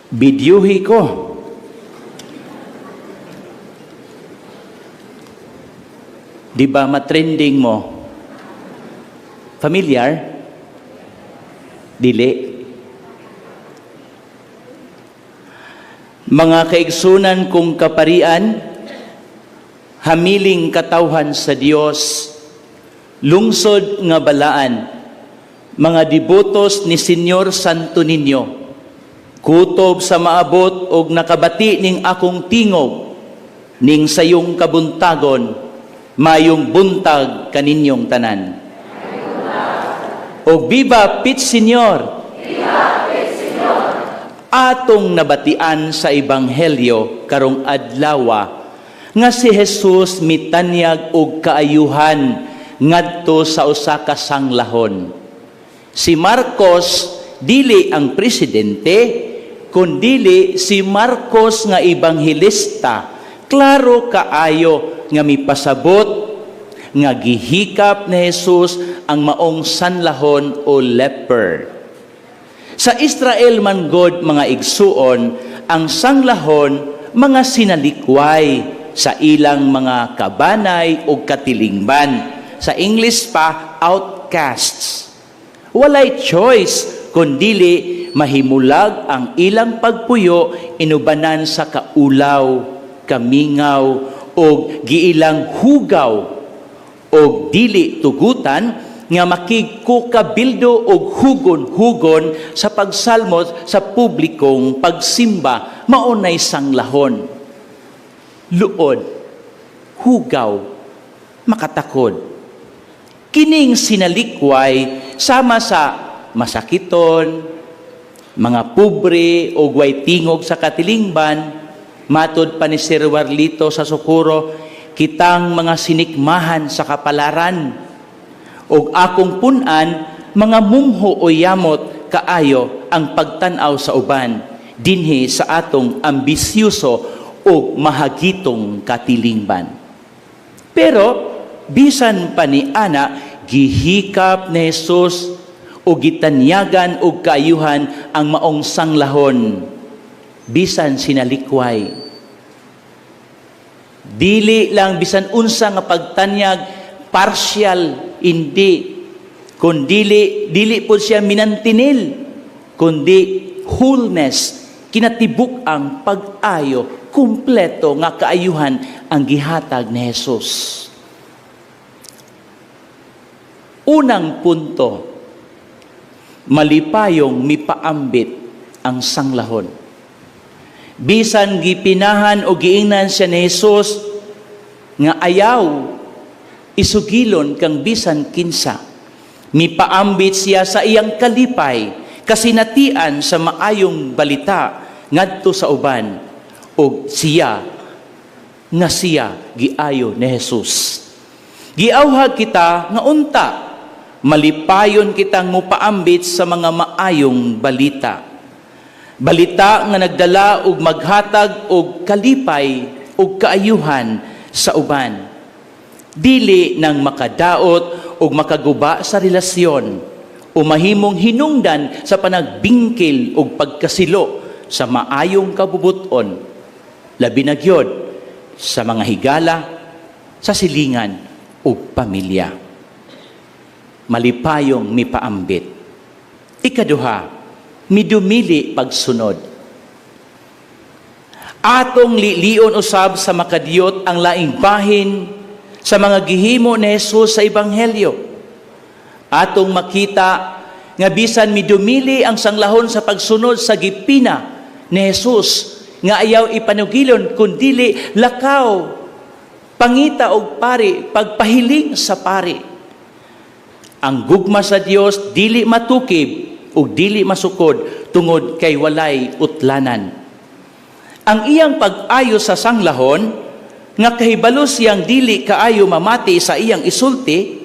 Bidyuhi ko. Di ba matrending mo? Familiar? Dili. Mga kaigsunan kong kaparian, hamiling katawhan sa Dios, lungsod nga balaan, mga debotos ni Senyor Santo Niño, kutob sa maabot og nakabati ning akong tingog, ning sayong kabuntagon, mayong buntag kaninyong tanan. Og viva Pit Señor! Atong nabatian sa Ebanghelyo karong adlawa nga si Jesus mitanyag og kaayuhan ngadto sa usa ka sanglahon. Si Marcos dili ang presidente, kundili si Marcos nga ebanghelista. Klaro kaayo nga mipasabot nga gihikap ni Jesus ang maong sanlahon o leper. Sa Israel man god, mga igsuon, ang sanglahon mga sinalikway sa ilang mga kabanay o katilingban. Sa English pa, outcasts. Walay choice kundili mahimulag ang ilang pagpuyo inubanan sa kaulaw, kamingaw o giilang hugaw o dili tugutan nga makigkukabildo og hugon-hugon sa pagsalmot sa publikong pagsimba, maunay sanglahon. Luod, hugaw, makatakod. Kining sinalikway sama sa masakiton, mga pobre o way tingog sa katilingban, matod pa ni Sir Warlito sa Socorro, kitang mga sinikmahan sa kapalaran, og akong punan mga mumho o yamot kaayo ang pagtan-aw sa uban dinhi sa atong ambisyoso o mahagitong katilingban. Pero bisan pa ni ana, gihikap ni Jesus o gitanyagan og kaayuhan ang maong sanglahon bisan sinalikway. Dili lang bisan unsa nga pagtanyag, partial, hindi, kundili dili po siya minantinil, kundi wholeness, kinatibuk ang pag-ayo, kumpleto nga kaayuhan ang gihatag ni Jesus. Unang punto, malipayong mipaambit ang sanglahon. Bisan gipinahan o giingnan siya ni Jesus nga ayaw isugilon kang bisan kinsa, mipaambit siya sa iyang kalipay, kasinatian sa maayong balita ngadto sa uban og siya nga siya giayo ni Jesus. Giawhag kita nga unta malipayon kitang mupaambit sa mga maayong balita. Balita nga nagdala og maghatag og kalipay og kaayuhan sa uban. Dili nang makadaot og makaguba sa relasyon o mahimong hinungdan sa panagbingkil og pagkasilo sa maayong kabubuton, labi na gyud sa mga higala, sa silingan ug pamilya. Malipayong mipaambit. Ikaduha, midumili pagsunod. Atong lilion usab sa makadiyot ang laing bahin sa mga gihimo ni Jesus sa Ebanghelyo. Atong makita nga bisan midumili ang sanglahon sa pagsunod sa gipina ni Jesus nga ayaw ipanugilon kundili lakaw, pangita og pari, pagpahiling sa pari. Ang gugma sa Dios dili matukib ug dili masukod tungod kay walay utlanan. Ang iyang pag-ayo sa sanglahon nga kahibalo siyang dili kaayo mamati sa iyang isulti,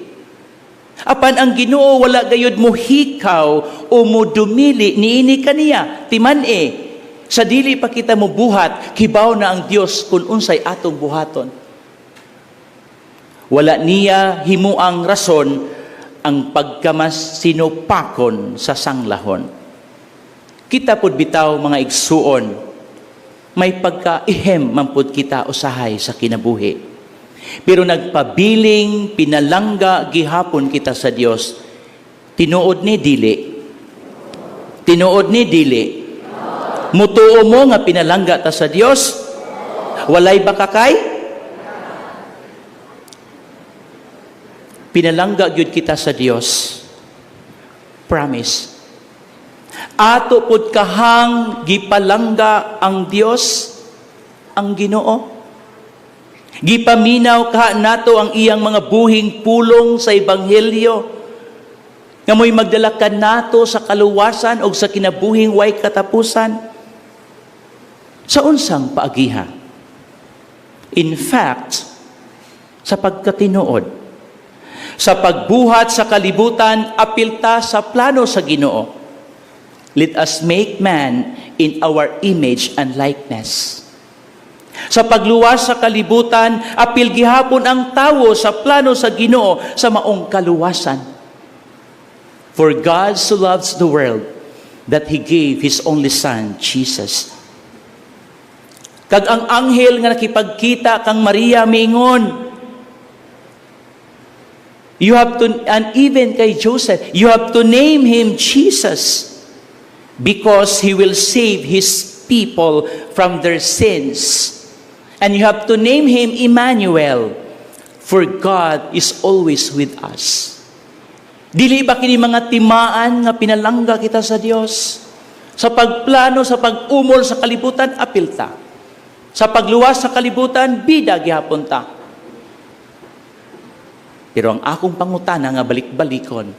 apan ang Ginoo wala gayud mohikaw o modumili niini kaniya. Timan-i, sa dili pa kita mobuhat, kibaw na ang Dios kung unsay atong buhaton. Wala niya himuang rason ang pagkamas sinupakon sa sanglahon. Kita pud bitaw, mga igsuon, may pagka-ihem man pud kita usahay sa kinabuhi. Pero nagpabiling pinalangga gihapon kita sa Dios. Tinuod ni dili? Tinuod ni dili? Mutuo mo nga pinalangga ta sa Dios? Walay bakakay? Pinalangga gyud kita sa Dios. Promise. Ato pud kahang gipalangga ang Dios, ang Ginoo. Gipaminaw ka nato ang iyang mga buhing pulong sa ebanghelyo nga mo'y magdala kanato sa kaluwasan o sa kinabuhing way katapusan. Sa unsang paagiha? In fact, sa pagkatinuod, sa pagbuhat sa kalibutan, apil ta sa plano sa Ginoo. Let us make man in our image and likeness. Sa pagluwas sa kalibutan, apil gihapon ang tawo sa plano sa Ginoo sa maong kaluwasan. For God so loves the world that He gave His only Son, Jesus. Kag ang anghel nga nakipagkita kang Maria miingon, you have to, and even kay Joseph, you have to name him Jesus because he will save his people from their sins. And you have to name him Emmanuel, for God is always with us. Dili ba kini mga timaan nga pinalangga kita sa Dios? Sa pagplano, sa pag-umol sa kalibutan, apil ta. Sa pagluwas sa kalibutan, bida gihapon ta. Pero ang akong pangutana nga balik-balikon,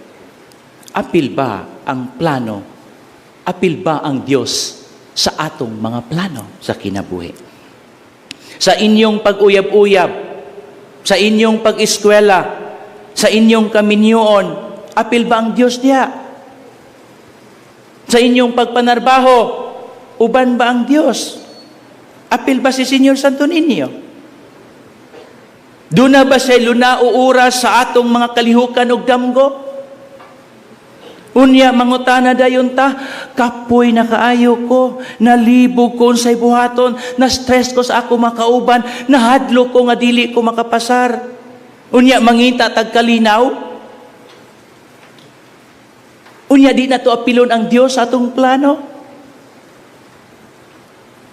apil ba ang plano? Apil ba ang Dios sa atong mga plano sa kinabuhi? Sa inyong pag-uyab-uyab, sa inyong pag-eskwela, sa inyong kaminyoon, apil ba ang Dios diha? Sa inyong pagpanarbaho, uban ba ang Dios? Apil ba si Señor Santo Niño? Duna ba siya luna o oras sa atong mga kalihukan og damgo? Unya, mangutana dayon ta, kapoy na kaayo ko, nalibog ko unsay buhaton, na-stress ko sa ako makauban, nahadlo ko nga dili ko makapasar. Unya, mangita tag kalinaw. Unya, di na to apilon ang Dios sa atong plano.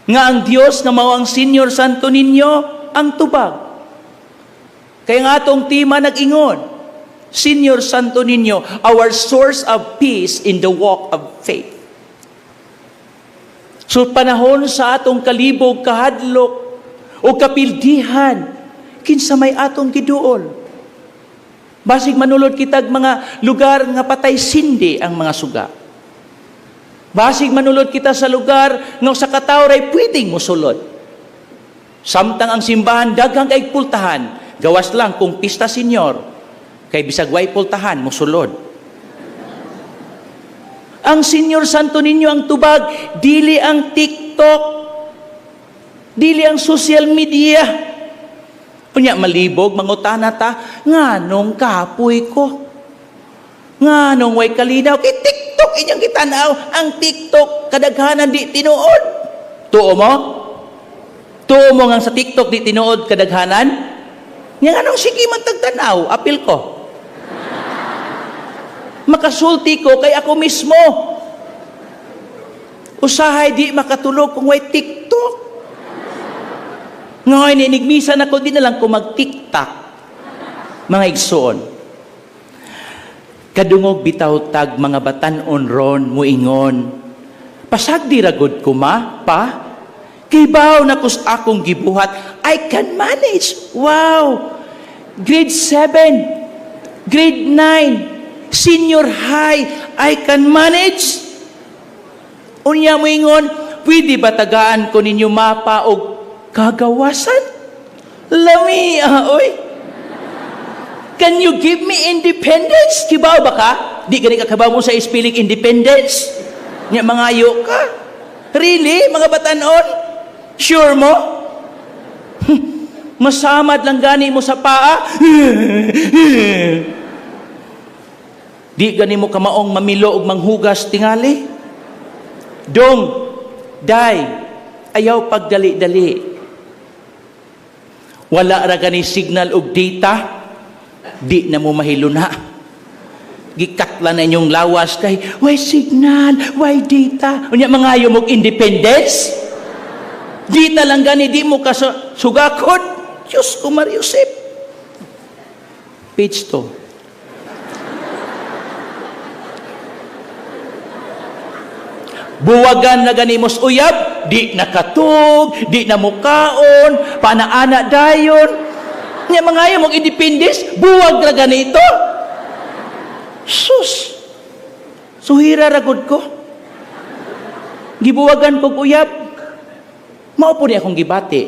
Nga ang Dios nga mao ang Señor Santo Niño, ang tubag. Kaya nga atong tema nag-ingon, Señor Santo Niño, our source of peace in the walk of faith. So panahon sa atong kalibog, kahadlok, o kapildihan, kinsa may atong giduol. Basig manulod kitag mga lugar nga patay sindi ang mga suga. Basig manulod kita sa lugar nga sa katawo ray pwedeng musulod. Samtang ang simbahan daghang kay pultahan, gawas lang kung pista senyor, kay bisag way pultahan musulod. Ang Señor Santo Niño ang tubag, dili ang TikTok, dili ang social media. Unya malibog, mangutana ta, nganong kapoy ko? Nganong way kalinaw? Kay TikTok inyong gitanaw, ang TikTok kadaghanan di tinuod. Tuo mo? Tuo mo nga sa TikTok di tinuod kadaghanan? Nya nganong sige man tagtanaw, apil ko. Makasulti ko kay ako mismo. Usahay di makatulog kung way TikTok. Ngayon, inigmisan ako, di na lang ko mag-TikTok. Mga igsoon. Kadungog bitaw tag mga batan-on ron muingon. Pasagdi ragod ko ma, pa. Kibaw na kus akong gibuhat. I can manage. Wow! Grade 7, grade 9, senior high, I can manage. Unya moingon, pwede ba tagaan ko ninyo mapa og kagawasan? Lami, ah, oy. Can you give me independence? Kibaw ba ka? Di gani ka kabaw mo sa spelling independence? Nya mangayo ka? Really? Mga batanon? Sure mo? Masamad lang gani mo sa paa. Di gani mo kamaong mamilo og manghugas tingali. Dong, day, ayaw pagdali-dali. Wala ra gani signal og data, di na mo mahiluna. Gikatla na inyong lawas kay way signal, way data. Unya mangayo mo independence? Dita lang gani di mo ka sugakod. Diyos ko, Mariusip. Page 2. Buwagan na gani mos uyab, di nakatug, di na mukaon, paana-ana dayon. Nya mangayo mong independence, buwag ra ganito. Sus. Suhira ra gud ko. Gibuwagan kog uyab. Mao po ni akong gibati.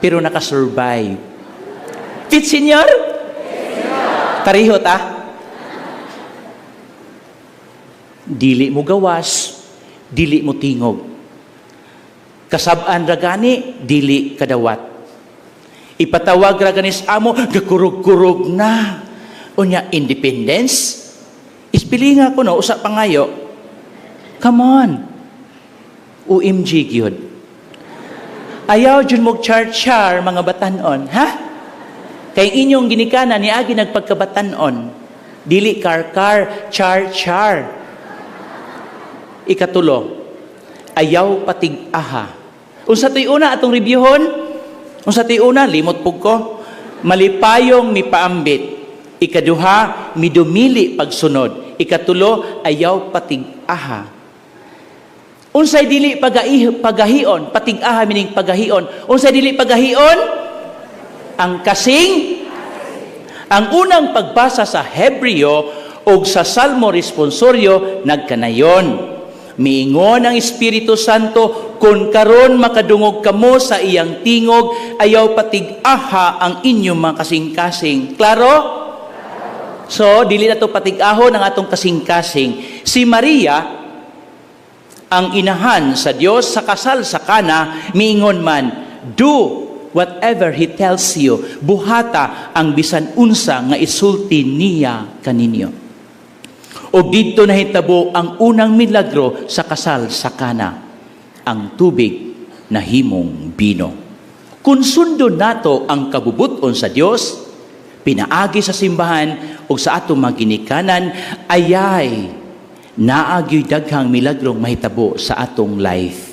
Pero nakasurvive. Fit, senyor? Tariho ta. Dili mo gawas, dili mo tingog. Kasab-an ra gani, dili kadawat. Ipatawag ra gani sa amo, gakurog-kurog na. Unya, independence? Ispilinga ko no, usa pangayo. Come on. OMG gyud. Ayaw jud mo char-char mga batanon, ha? Kay inyong ginikanan niagi nagpagkabatanon. Dili kar-kar, char-char. Ikatulo, ayaw patig-aha. Unsa to'y una atong reviewhon? Unsa to'y una? Limot pug ko. Malipayong mipaambit. Ikaduha, midumili pagsunod. Ikatulo, ayaw patig-aha. Unsay dili pagahion? Patig-aha meaning pagahion. Unsay dili pagahion? Ang kasing. Ang unang pagbasa sa Hebreo og sa Salmo responsorio nagkanayon. Miingon ang Espiritu Santo, kung karon makadungog kamo sa iyang tingog, ayaw patig-aha ang inyong mga kasing-kasing. Klaro? So, dili na to patig-ahon ang atong kasing-kasing. Si Maria, ang inahan sa Dios sa kasal sa Kana, miingon man, do whatever He tells you, buhata ang bisan unsa nga isulti niya kaninyo. O didto nahitabo ang unang milagro sa kasal sa Kana, ang tubig na himong bino. Kung sundon nato ang kabubuton sa Dios, pinaagi sa simbahan o sa atong mga ginikanan, ayay naagyo'y daghang milagrong mahitabo sa atong life.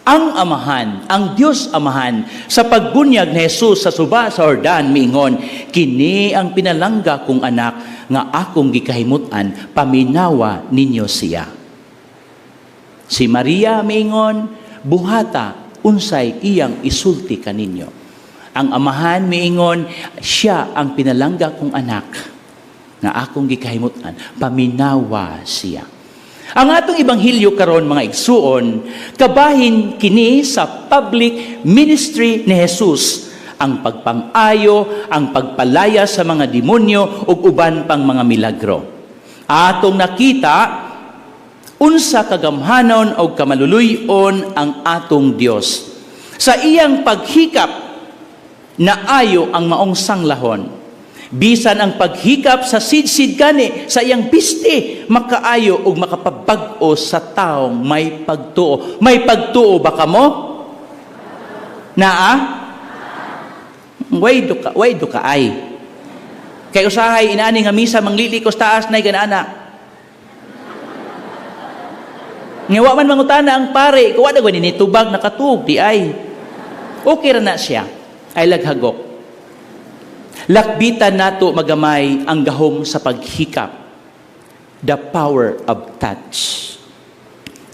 Ang Amahan, ang Dios Amahan, sa pagbunyag ni Jesus sa suba sa Jordan, miingon, kini ang pinalangga kong anak nga akong gikahimutan, paminawa ninyo siya. Si Maria miingon, buhata unsay iyang isulti kaninyo. Ang Amahan miingon, siya ang pinalangga kong anak nga akong gikahimutan, paminawa siya. Ang atong ebanghelyo karon mga igsuon, kabahin kini sa public ministry ni Jesus, ang pagpang-ayo, ang pagpalaya sa mga demonyo ug uban pang mga milagro. Atong nakita unsa kagamhanon og kamaluluy-on ang atong Dios. Sa iyang paghikap naayo ang maong sanglahon. Bisan ang paghikap sa sidsid gani sa iyang biste makaayo ug makapabag-o sa taong may pagtuo. May pagtuo ba kamo? Naa? Way do ka ay. Kay usahay inaani nga misa manglilikos taas nay ganana. Nga wa man mangutana ang pare, kuwa na gani nitubag nakatuog di ay. Okay ra na siya. Ay laghagok. Lakbitan nato magamay ang gahom sa paghikap. The power of touch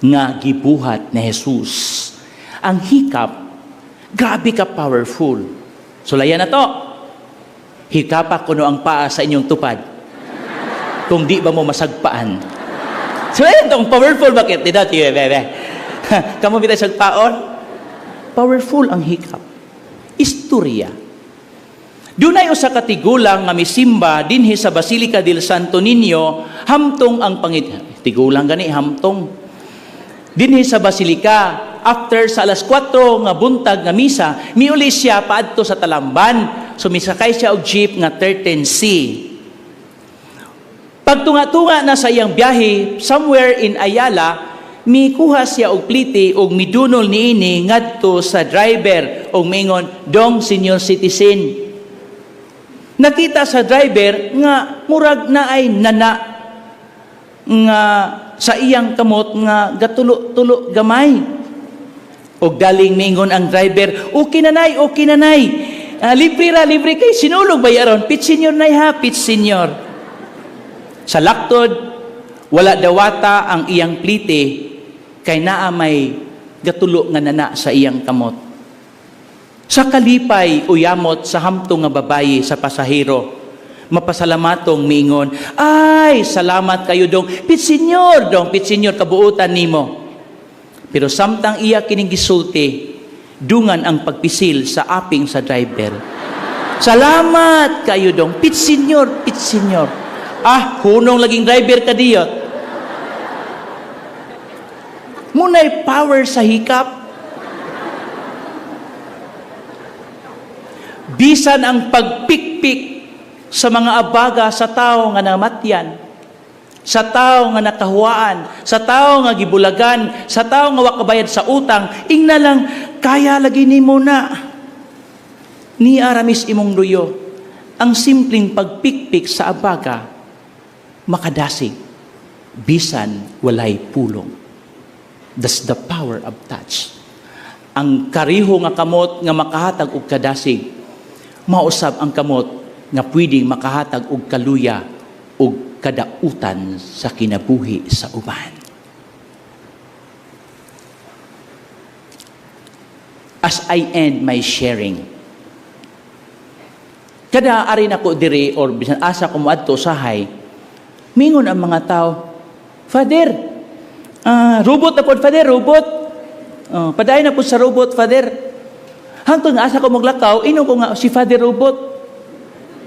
nga gibuhat ni Jesus. Ang hikap, grabe ka powerful. Sulayan na to. Hikapa kuno ang paa sa inyong tupad. Kung di ba mo masagpaan. Sulayan tong powerful bakit? Di dati, bebe. Kamu bitay sagpaon? Powerful ang hikap. Istorya. Dunay usa ka tigulang nga misimba dinhi sa Basilica del Santo Niño, hamtong ang pangit tigulang gani hamtong dinhi sa Basilica. After sa alas 4 nga buntag nga misa, miuli siya paadto sa Talamban. So misakay siya og jeep nga 13C. Pagtunga-tunga na sa iyang biyahe, somewhere in Ayala, mikuha siya og plite og midunol niini ngadto sa driver og mingon, "Dong senior citizen." Nakita sa driver nga murag naay nana nga sa iyang kamot nga gatulo-tulo gamay. Og daling mingon ang driver, "Okay na nay, okay na nay. Ah, libre ra, libre kay sinulog ba aron? Pit senior nay ha, pit senior." Sa laktod, wala dawata ang iyang plite kay naa may gatulo nga nana sa iyang kamot. Sa kalipay uyamot sa hamtong nga babayi sa pasahero, mapasalamatong miingon, "Ay, salamat kayo dong, pit senior dong, pit senior kabuutan nimo." Pero samtang iya kining gisulti, dungan ang pagpisil sa aping sa driver. "Salamat kayo dong, pit senior, pit senior." Ah, hunong laging driver kadiyot. Munay power sa hikap. Bisan ang pagpikpik sa mga abaga sa tao nga namatyan, sa tao nga nakahuwaan, sa tao nga gibulagan, sa tao nga wa kabayad sa utang, ingna lang, "Kaya lagi nimo na. Ni aramis imong luyo." Ang simpleng pagpikpik sa abaga, makadasig, bisan walay pulong. That's the power of touch. Ang kariho nga kamot nga makahatag og kadasig, mausab ang kamot nga pwedeng makahatag og kaluya og kadautan sa kinabuhi sa uban. As I end my sharing, kada ari nako diri or bisan asa ko moadto usahay, mingon ang mga tao, "Father, robot na pod, Father, robot. Oh, padayon na pod sa robot, Father." Hangtod nga asa ko maglakaw, ingon ko nga si Father Robot.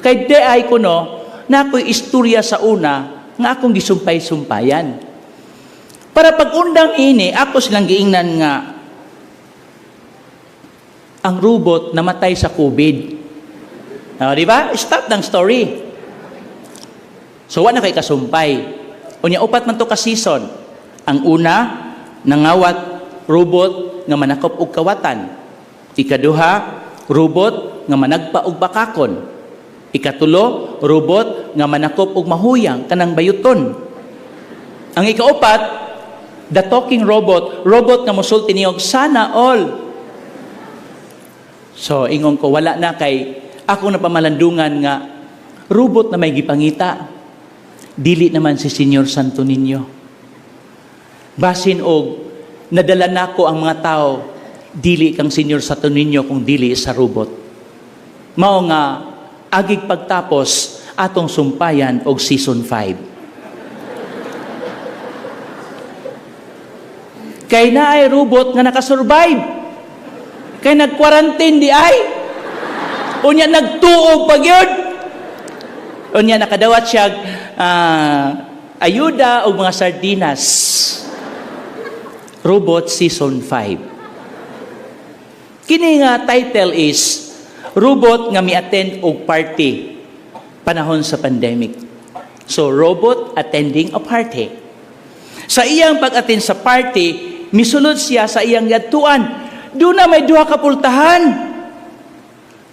Kay di ay kuno, na ako'y istorya sa una nga akong gisumpay-sumpayan. Para pag-undang ini, ako silang giingnan nga ang robot namatay sa COVID. Oh, di ba? Stop ng story. So, wala na kay kasumpay. Unya, upat man to ka season. Ang una, nangawat robot nga manakop og kawatan. Ikaduha, robot nga managpa og bakakon. Ikatulo, robot nga manakop og mahuyang kanang bayuton. Ang ikaupat, the talking robot, robot nga mosulti niyog "Sana all." So ingon ko, wala na kay ako napamalandungan nga robot na may gipangita. Dili naman si Senyor Santo Niño. Basin og nadala nako ang mga tao dili kang Senyor Santo Niño kung dili sa robot. Mao nga agig pagtapos atong sumpayan og season 5. Kay naay robot nga nakasurvive. Kay nag-quarantine di ay. Unya nagtuog pa gyud. Unya nakadawat siya ayuda og mga sardinas. Robot Season 5. Kini nga title is robot nga mi-attend og party panahon sa pandemic. So robot attending a party. Sa iyang pag-attend sa party, misulod siya sa iyang yadtuan. Doon na may duha ka pultahan.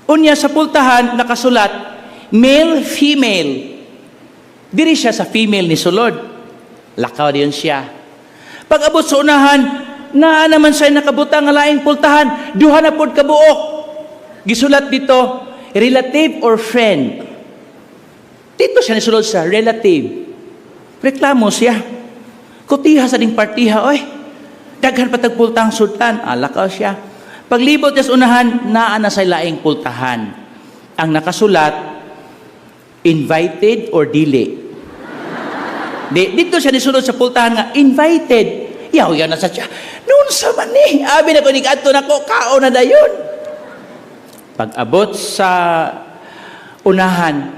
Unya sa pultahan nakasulat male, female. Diri siya sa female ni sulod. Lakaw diyon siya. Pag abot sa unahan, naa naman siya nakabutang nga laing pultahan, duha na pod kabuok. Gisulat dito, relative or friend. Dito siya nisulod sa relative. Reklamo siya. "Kutiha sa ding partiha, oy. Daghan pa tag pultahang sudlan." Alakaw siya. Paglibot niya sa unahan, naa na sa laing pultahan. Ang nakasulat, invited or dili. Di, dito siya nisulod sa pultahan nga, invited. Yaw, yaw na sa siya. Noon sa man ni, abi na ko, adto na ko, kao na dayon. Pag abot sa unahan,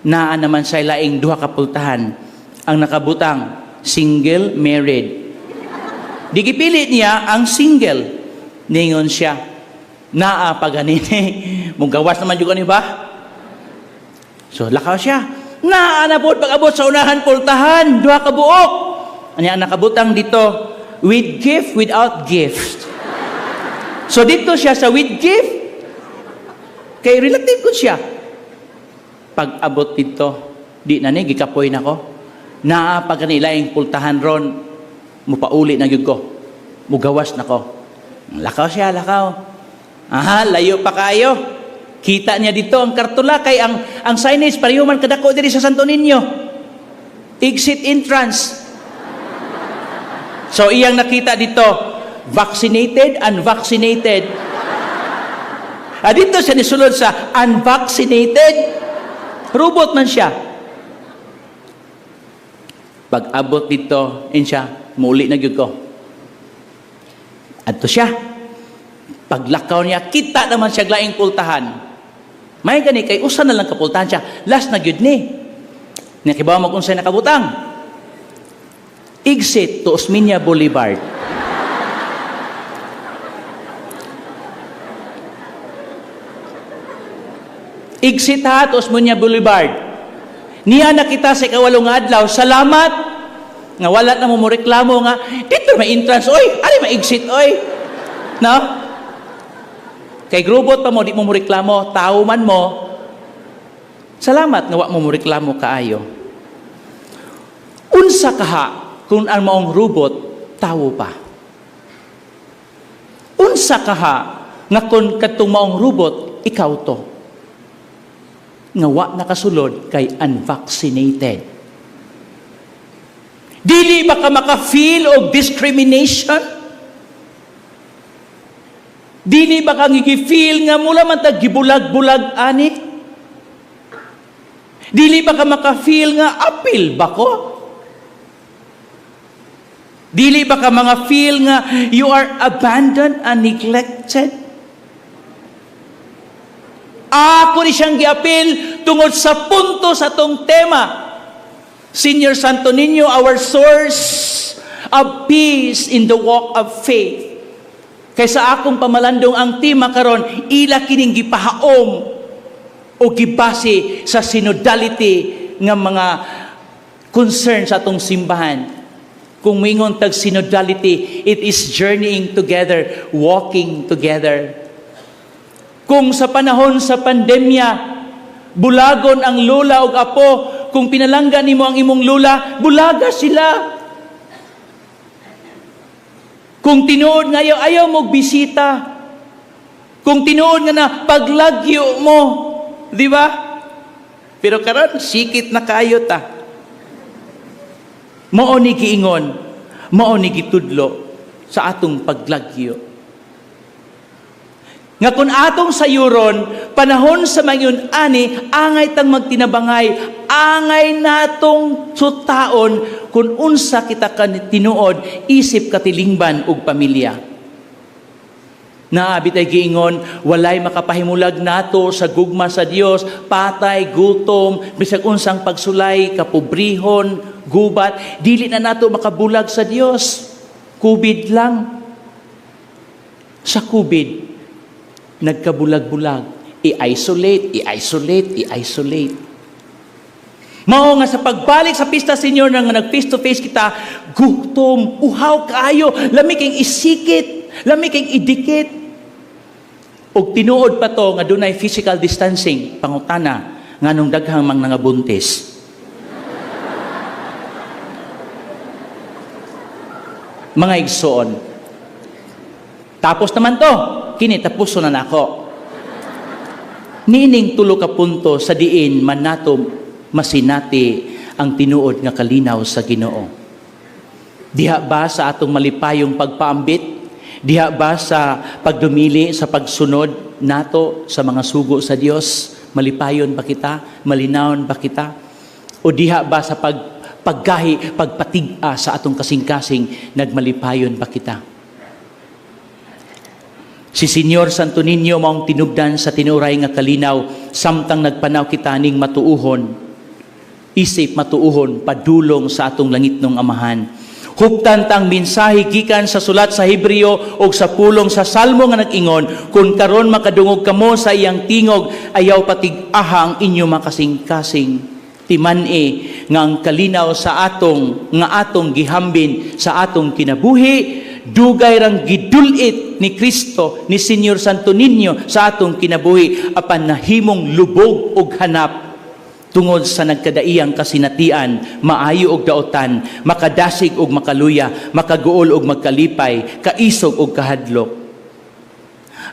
naa naman sa laing duha ka pultahan. Ang nakabutang, single, married. Di gipili niya ang single. Ningon siya, naa pa ganini. Mugawas naman juga ni ba? So, lakaw siya. Naa na pod pag-abot sa unahan pultahan, duha ka buok. Anya ang nakabutang dito, with gift, without gift. So dito siya sa with gift. Kay relative ko siya. Pag abot dito, di na ni, gikapoy na ko. Naa pa kanila yung pultahan ron, mupauli na gyud ko. Mugawas na ko. Lakaw siya, lakaw. Aha, layo pa kayo. Kita niya dito ang kartula kay ang signage pareho man kadako diri sa Santo Niño. Exit, entrance. So iyang nakita dito, vaccinated, unvaccinated. Ah, dito siya nisulod sa unvaccinated. Robot man siya. Pag abot dito, in siya, muli na gyud ko. Adto siya. Paglakaw niya, kita naman siya laing pultahan. May gani kay usa na lang kapultahan siya. Last na gyud ni. Nakibaw mag unsay nakabutang. Exit to Osmeña Boulevard. Exit ha to Osmeña Boulevard. Niya nakita sa ikawalong adlaw, salamat nga wala na mo reklamo nga dito may entrance oy, ari may exit oy. No? Kay grubot pa mo, di mo reklamo, tao man mo. Salamat nga wa mo reklamo kaayo. Unsa kaha kung ang maong robot tawo pa? Unsa kaha nga kung katong maong robot ikaw to? Nga wa nakasulod kay unvaccinated. Dili ba ka maka-feel og discrimination? Dili ba kang gi-feel nga mula man tag gibulag-bulag ani? Dili ba ka maka-feel nga apil ba ko? Dili ba ka mga feel nga you are abandoned and neglected? Ako ni siyang giapil tungod sa punto sa tong tema. Senior Santo Niño, our source of peace in the walk of faith. Kaysa akong pamalandong ang tema karon, ila kining gipahaom o gibase sa synodality nga mga concern sa atong simbahan. Kung mingon tag synodality, it is journeying together, walking together. Kung sa panahon sa pandemya, bulagon ang lula og apo, kung pinalangga nimo ang imong lula, bulaga sila. Kung tinuod nga ayaw, ayaw mo bisita. Kung tinuod nga na paglagyo mo, di ba? Pero karon sikit na kayo ta. Mao ni giingon, mao ni gitudlo sa atong paglagyo. Nga kung atong sayuron, panahon sa mayon ani, angay tang magtinabangay, angay natong sutaon kung unsa kita tinuod isip katilingban ug pamilya. Naa bitay giingon, walay makapahimulag nato sa gugma sa Dios, patay, gutom, bisag unsang pagsulay, kapobrehon, gubat, dili na nato makabulag sa Dios. COVID lang. Sa COVID, nagkabulag-bulag. I-isolate, i-isolate, i-isolate. Mao nga sa pagbalik sa pista, Senyor, nga nag face to face kita, gutom, uhaw kaayo, lami kay isikit, lami kay idikit. Og tinuod pa to nga dunay physical distancing, pangutana nganong daghang mang nangabuntis. Mga igsoon. Tapos naman to, kini tapuso na nako. Niining tulo ka punto sa diin man nato masinati ang tinuod nga kalinaw sa Ginoo. Diha ba sa atong malipayong pagpaambit? Diha ba sa pagdumili sa pagsunod nato sa mga sugo sa Dios? Malipayon ba kita? Malinawon ba kita? O diha ba sa paggahi, pagpatig-a sa atong kasing-kasing, nagmalipayon ba kita? Si Senyor Santo Niño maong tinubdan sa tinuray nga kalinaw, samtang nagpanaw kita ning matuuhon, isip matuuhon, padulong sa atong langitnong Amahan. Huptan tang mensahe gikan sa sulat sa Hebreo o sa pulong sa Salmo nga nag-ingon, kung karon makadungog kamo sa iyang tingog, ayaw patig-aha ang inyo makasing-kasing. Timan-i nga ang kalinaw sa atong nga atong gihambin sa atong kinabuhi dugay rang gidulit ni Kristo, ni Senyor Santo Niño sa atong kinabuhi, apan nahimong lubog ug hanap tungod sa nagkadaiyang kasinatian, maayo og daotan, makadasig og makaluya, makaguol og magkalipay, kaisog og kahadlok.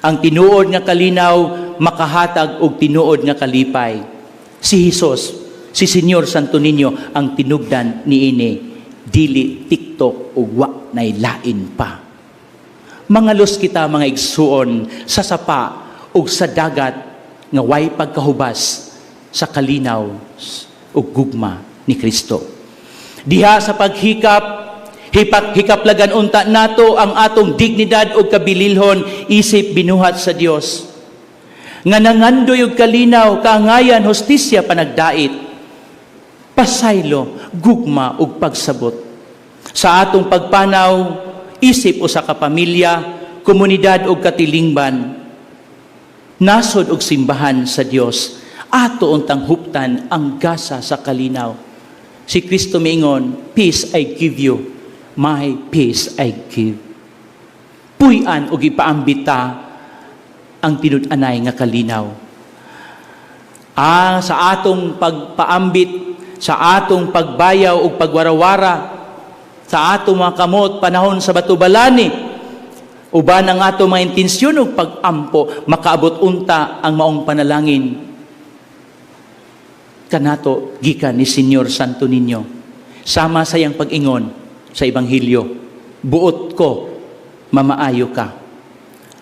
Ang tinuod nga kalinaw makahatag og tinuod nga kalipay. Si Hesus, si Senyor Santo Niño ang tinubdan niini, dili TikTok ug wa nay lain pa. Mangalos kita, mga igsuon, sa sapa ug sa dagat nga way pagkahubas sa kalinaw ug gugma ni Kristo. Diha sa paghikap, hipak hikaplagan unta nato ang atong dignidad ug kabililhon isip binuhat sa Dios nga nangandoy og kalinaw, kaangayan, hustisya, panagdait, pasaylo, gugma ug pagsabot. Sa atong pagpanaw isip usa ka pamilya, komunidad ug katilingban, nasod ug simbahan sa Dios, ato untang huptan ang gasa sa kalinaw. Si Kristo miingon, "Peace I give you, my peace I give." Puy-an ug ipaambita ang tinud-anay nga kalinaw. Sa atong pagpaambit, sa atong pagbayaw ug pagwarawara, sa atong mga kamot panahon sa batubalani, uban ang atong mga intensyon ug pag-ampo, makaabot unta ang maong panalangin kanato gikan ni Senyor Santo Niño. Sama sa iyang pag-ingon sa Ebanghelyo, "Buot ko, mamaayo ka."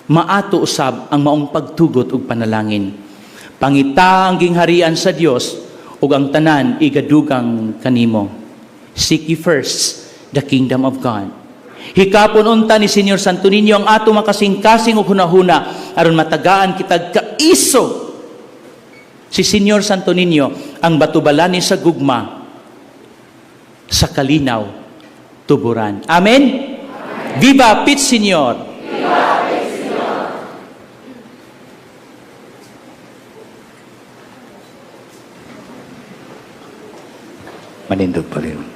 Maato usab ang maong pagtugot ug panalangin. Pangita ang gingharian sa Dios ug ang tanan igadugang kanimo. Seek ye first the kingdom of God. Hikapon unta ni Senyor Santo Niño ang ato makasingkasing ug hunahuna aron matagaan kitag kaisog. Si Senyor Santo Niño ang batubalani sa gugma sa kalinaw tuburan. Amen? Viva Pit Señor! Viva Pit Señor! Manindog pa rin.